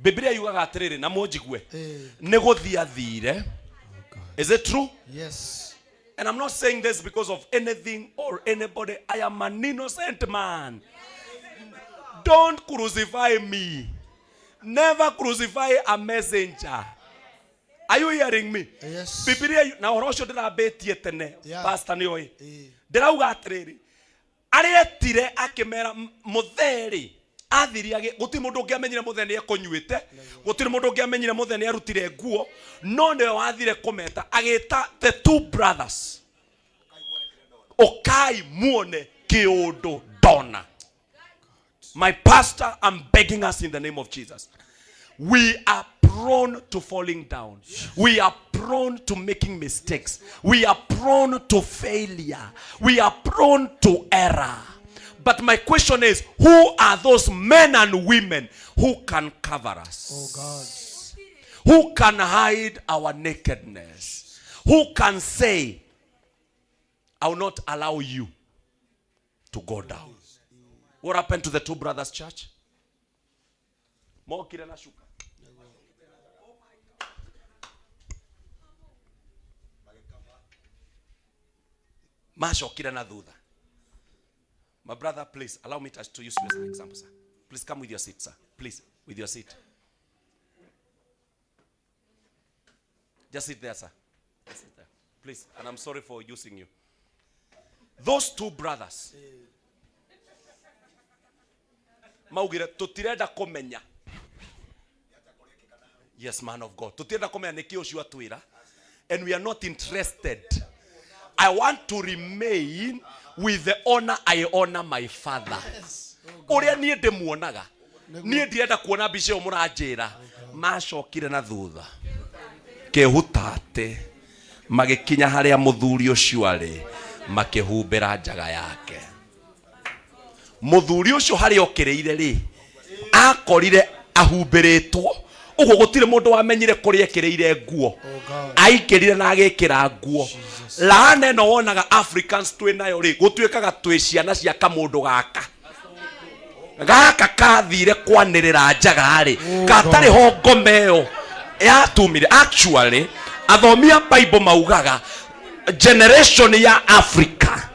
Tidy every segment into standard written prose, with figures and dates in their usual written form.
Biblia yugaga atĩrĩrĩ, na mũnjigue, Eh. nĩ gũthiĩ athire. Is it true? Yes. And I'm not saying this because of anything or anybody. I am an innocent man. Don't crucify me. Never crucify a messenger. Are you hearing me? Yes. Bibilia na ũhoro ũcio ndĩrambĩtie tene. Yeah. Pastor nĩ oĩ. Eh. Ndĩrauga atĩrĩrĩ, arĩa etire akĩmera mũthee rĩ athire agĩ gũtirĩ mũndũ ũngĩamenyire mũthee nĩ ekũnyuĩte, gũtirĩ mũndũ ũngĩamenyire mũthee nĩ arutire nguo, no nĩwe wathire kũmeta, agĩta the two brothers, ũkai muone kĩũndũ ndona. My pastor, I'm begging us in the name of Jesus. We are prone to falling down. We are prone to making mistakes. We are prone to failure. We are prone to error. But my question is, who are those men and women who can cover us? Oh God. Who can hide our nakedness? Who can say, I will not allow you to go down? What happened to the two brothers, church? Mokire na shuka. Macokire na thutha. My brother, please allow me to use you as an example, sir. Please come with your seat, sir. Please, with your seat. Just sit there, sir. Just sit there. Please, and I'm sorry for using you. Those two brothers maugire tutirenda kumenya. Yes, man of God. Tutirenda kumenya niki ucio atwira, and we are not interested. I want to remain with the honor I honor my father. Ũrĩa niĩ ndĩmuonaga, niĩ ndirenda kuona mbica ĩyo mũranjĩra. Macokire na thutha kĩhutate, magĩkinya harĩa mũthuri ũcio arĩ, makĩhumbĩra njaga yake. Mũthuri ũcio harĩa okĩrĩire rĩ, akorire ahumbĩrĩtwo ũguo, gũtirĩ mũndũ wamenyire kũrĩa ekĩrĩire nguo. Oh God. Aikĩrire na agĩkĩra nguo. Laana ĩno wonaga Africans twĩ nayo rĩ, gũtuĩkaga twĩ ciana cia kamũndũ gaka gaka kathire kwanĩrĩra njaga rĩ, gatarĩ ho ngoma ĩyo yatumire. Actually, athomi a Bible maugaga generation ya Africa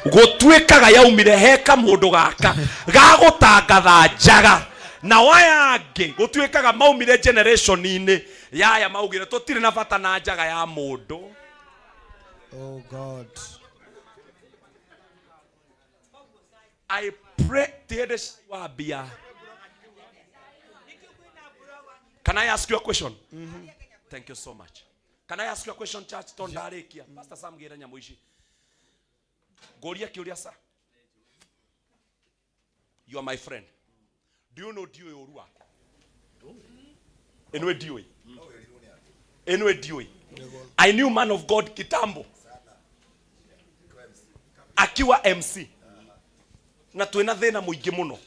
gũtuĩkaga yaumire he kamũndũ gaka gagũtangatha njaga, na waya angĩ gũtuĩkaga maumire generation-inĩ yaya maugire tũtirĩ na bata na njaga ya mũndũ. Oh God. I pray tiende wambia. Can I ask you a question? Thank you so much. Can I ask you a question, church? Tondũ ndarĩkia. Pastor Sam gĩra nyamũ ici. Ngũrie kĩũria, sir. You are my friend. Do you know ndiũĩ ũru waku? Ĩnwe ndiũĩ. Ĩnwe ndiũĩ. I knew man of God kitambo akiwa MC na twĩna thĩna mũingĩ mũno.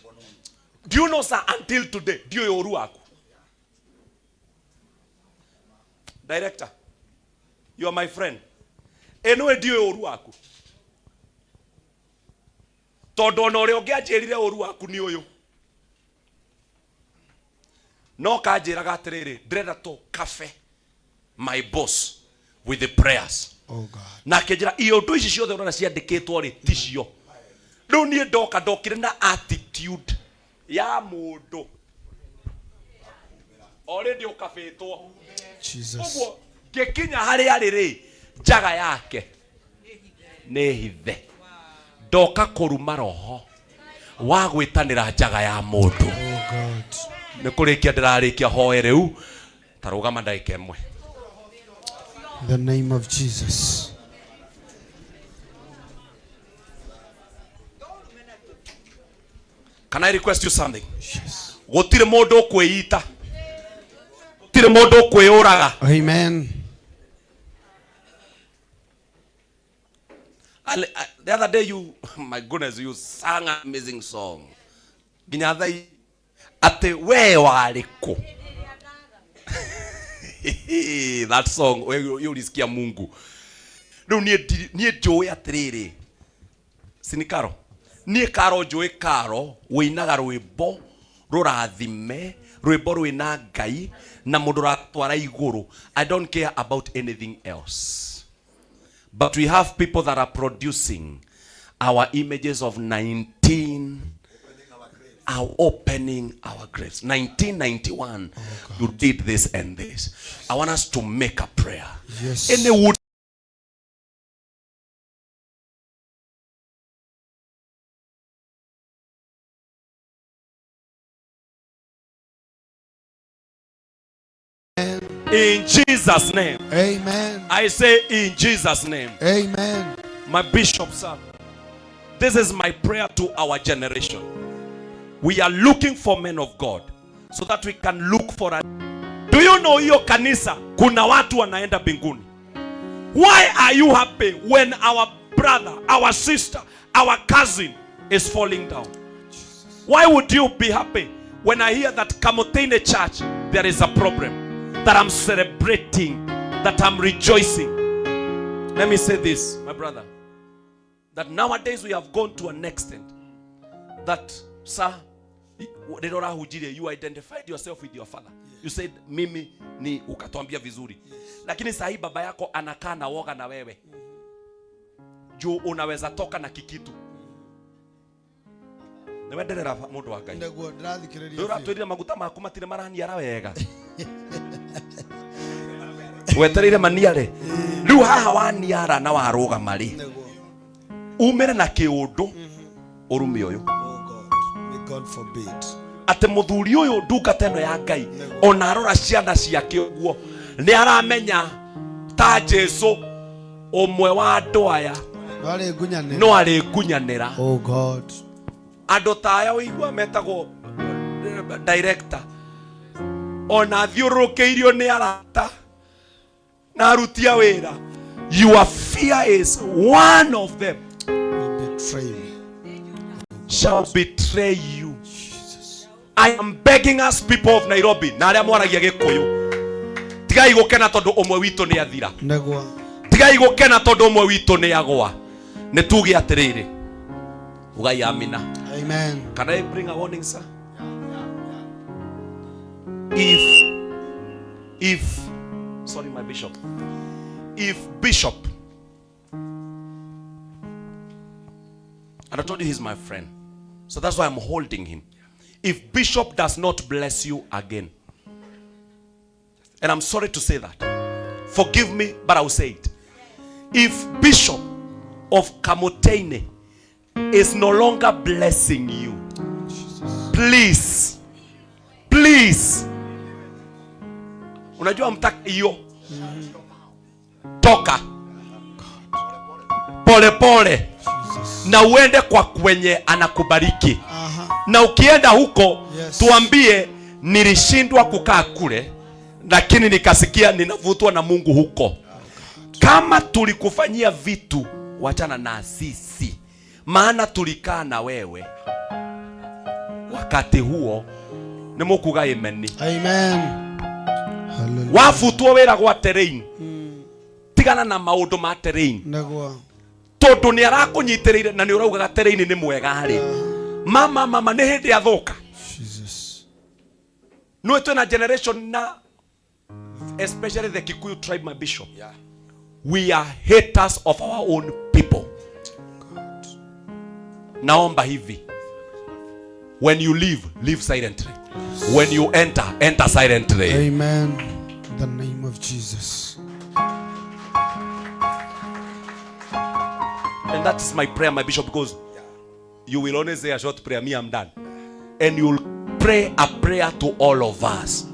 Do you know, sir, until today ndiũĩ ũru waku? Director, you are my friend. Ĩnwe ndiũĩ ũru waku, tondũ ona ũrĩa ũngĩanjĩrire ũru waku nĩ ũyũ, no kanjĩraga atĩrĩrĩ, ndĩrenda tũ cafe my boss with the prayers. Oh God. Na akĩnjĩra iũndũ ici ciothe ũrona ciandĩkĩtwo rĩ, ticio. Rĩu niĩ ndoka ndokire na attitude ya mũndũ already ũkabĩtwo. Jesus. Ũguo ngĩkinya harĩa arĩ rĩ, njaga yake nĩ hithe. Ndoka kũruma roho wa gwĩtanĩra njaga ya mũndũ. Oh God. Nĩ kũrĩkia ndĩrarĩkia hoe rĩu, ta rũgama ndagĩka ĩmwe. In the name of Jesus. Can I request you something? Yes. Gũtirĩ mũndũ ũkwĩita, gũtirĩ mũndũ ũkwĩyũraga. Amen. The other day you, my goodness, you sang an amazing song. Nginya thai atĩ we warĩ kũ? That song we ulisikia Mungu. Rĩu niĩ njũĩ atĩrĩrĩ, sinikaro niĩ karo njũĩ karo wĩinaga rwĩmbo rũrathime. Rwĩmbo rwĩna Ngai na mũndũ ũratwara igũrũ. I don't care about anything else. But we have people that are producing our images of 19 are opening our graves. 1991, you did this and this. I want us to make a prayer. Yes. Any wood In Jesus' name. Amen. I say in Jesus' name. Amen. My bishop, sir, this is my prayer to our generation. We are looking for men of God so that we can look for a... Do you know hiyo kanisa kuna watu wanaenda mbinguni? Why are you happy when our brother, our sister, our cousin is falling down? Why would you be happy when I hear that Kamotene Church there is a problem, that I'm celebrating, that I'm rejoicing? Let me say this, my brother, that nowadays we have gone to an extent that, sir, rĩrĩa ũrahunjirie, you identified yourself with your father. You said mimi ni, ukatuambia vizuri. Lakini sahi baba yako anakaa na woga na wewe juu unaweza toka na kikitu. Nĩwenderera mũndũ wa Ngai. Nĩguo ndĩrathikĩrĩria biũ. Ndũratwĩrire maguta maku matirĩ maraniara wega. Wetereire maniare. Rĩu haha waniara na warũgama rĩ, Nĩguo. umĩre na kĩũndũ ũrume ũyũ. Oh God. May God forbid. Atĩ mũthuri ũyũ ndungata ĩno ya Ngai ona arora ciana ciake ũguo nĩ aramenya ta Jesu ũmwe wa andũ aya No arĩ ngunyanĩra. no arĩ ngunyanĩra. Oh God. Andũ ta aya ũigua metagwo director, ona athiũrũrũkĩirio nĩ arata na aruti a wĩra, your fear is one of them Will betray me. shall betray you. I am begging us people of Nairobi na arĩa mwaragia Gĩkũyũ, tigai gũkena tondũ ũmwe witũ nĩ athira. Nĩguo. Tigai gũkena tondũ ũmwe witũ nĩ agwa. Nĩ tuge atĩrĩrĩ, ugai amina. Amen. Can I bring a warning, sir? If, sorry, my bishop, if bishop, and I told you he's my friend, so that's why I'm holding him. If bishop does not bless you again, and I'm sorry to say that, forgive me, but I will say it. If bishop of Kamotene is no longer blessing you, please, please, unajua mtaka hiyo, toka pole pole na uende kwa kwenye anakubariki. Aha. Na ukienda huko Yes. tuambie, nilishindwa kukaa kule, lakini nikasikia ninavutwa na Mungu huko. Kama tulikufanyia vitu, wachana na sisi, maana tulikaa na wewe wakati huo. Nĩ mũkuga amen. Amen. Hallelujah. Wabutwo wĩra gwa terrain, tigana na maũndũ ma terrain, Nĩguo. tondũ nĩ arakũnyitĩrĩire na nĩ ũraugaga terrain nĩ mwega rĩ, mama mama nĩ hĩndĩ athũka. Jesus. Nĩ twĩna generation na especially the Kikuyu tribe, my bishop, we are haters of our own people. Naomba hivi, when you leave, leave silently. When you enter, enter silently. Amen. In the name of Jesus. And that is my prayer, my bishop, because you will only say a short prayer, me, I'm done. And you'll pray a prayer to all of us.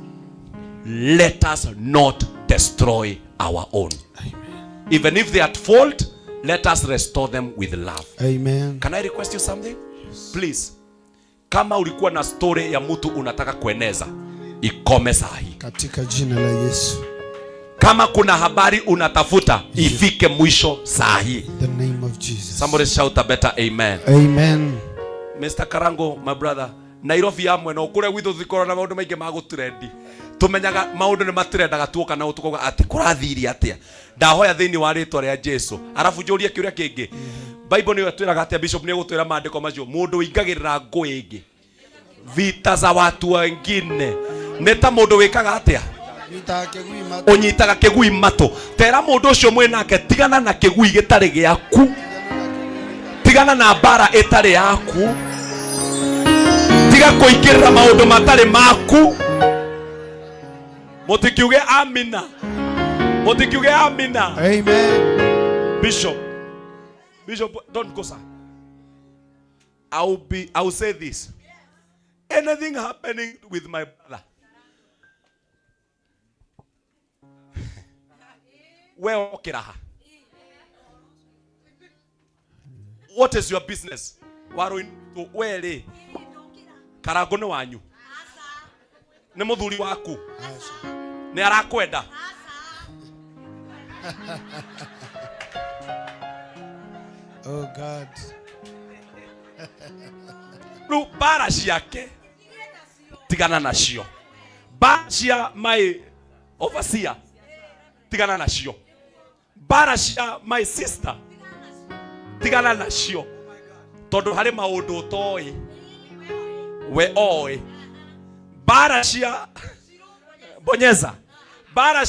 Let us not destroy our own. Amen. Even if they are at fault, let us restore them with love. Amen. Can I request you something? Please. Kama ulikuwa na story ya mtu unataka kueneza, ikome sahi. Katika jina la Yesu. Kama kuna habari unatafuta, ifike mwisho sahi. In the name of Jesus. Somebody shout a better amen. Amen. Mr. Karango, my brother, Nairobi ya mwena kũrĩa gwitũ thikorwo na maũndũ maingĩ ma gũtrendi. Tumenyaga maũndũ nĩ matrendaga tuoka na tukauga atĩ kũrathire atĩa. Ndahoya thĩinĩ wa rĩtwa rĩa Jesu. Arabu njũrie kĩũria kĩngĩ. Bible nĩyo ĩtwĩraga atĩa, bishop nĩ egũtwĩra maandĩko macio. Mũndũ ũingagĩrĩra ngũĩ ĩngĩ, vita za watu wengine. Nĩ ta mũndũ wĩkaga atĩa? Nyitaga kĩgui matũ. Ũnyitaga kĩgui matũ. Tera mũndũ ũcio mwĩ nake, tigana na kĩgui gĩtarĩ gĩaku, tigana na mbara ĩtarĩ yaku, tiga kũingĩrĩra maũndũ matarĩ maku. Mũtikiuge amina, mũtikiuge amina. Amen. Bishop, Bishop, don't go, sir. I will say this. Anything happening with my brother, we okĩra ha? What is your business? Waru we rĩ, Karangũ nĩ wanyu, nĩ mũthuri waku, nĩ arakwenda. Oh God. Rĩu mbara ciake tigana nacio, mbara cia my overseer tigana nacio, mbara cia my sister tigana nacio, tondũ harĩ maũndũ ũtoĩ we oĩ. Mbara cia bonyeza, mbara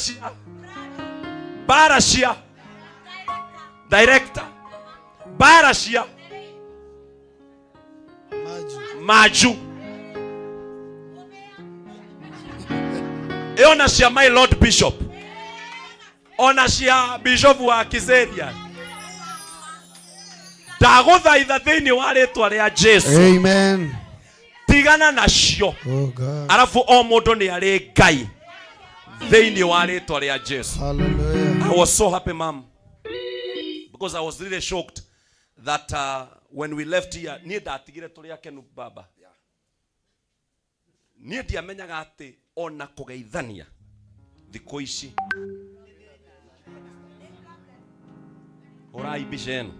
cia director, mbara cia Maju. Maju ĩyo na cia my lord bishop, ona cia bishop wa Kiseria, ndagũthaitha thĩinĩ wa rĩtwa rĩa Jesu, Amen. tigana nacio. Oh God. Arabu o mũndũ nĩ arĩ Ngai thĩinĩ wa rĩtwa rĩa Jesu. Hallelujah. I was so happy, mom, because I was really shocked that when we left here, niĩ ndatigire tũrĩ akenu baba. Niĩ ndiamenyaga atĩ ona kũgeithania thikũ ici. Hũrai mbica ĩno.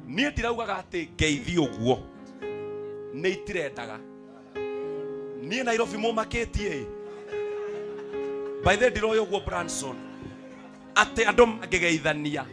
Niĩ ndiraugaga atĩ ngeithi ũguo nĩ itirendaga. Niĩ Nairobi mũmakĩtie ĩ. By the way, ndiroĩ ũguo Branson atĩ andũ mangĩgeithania.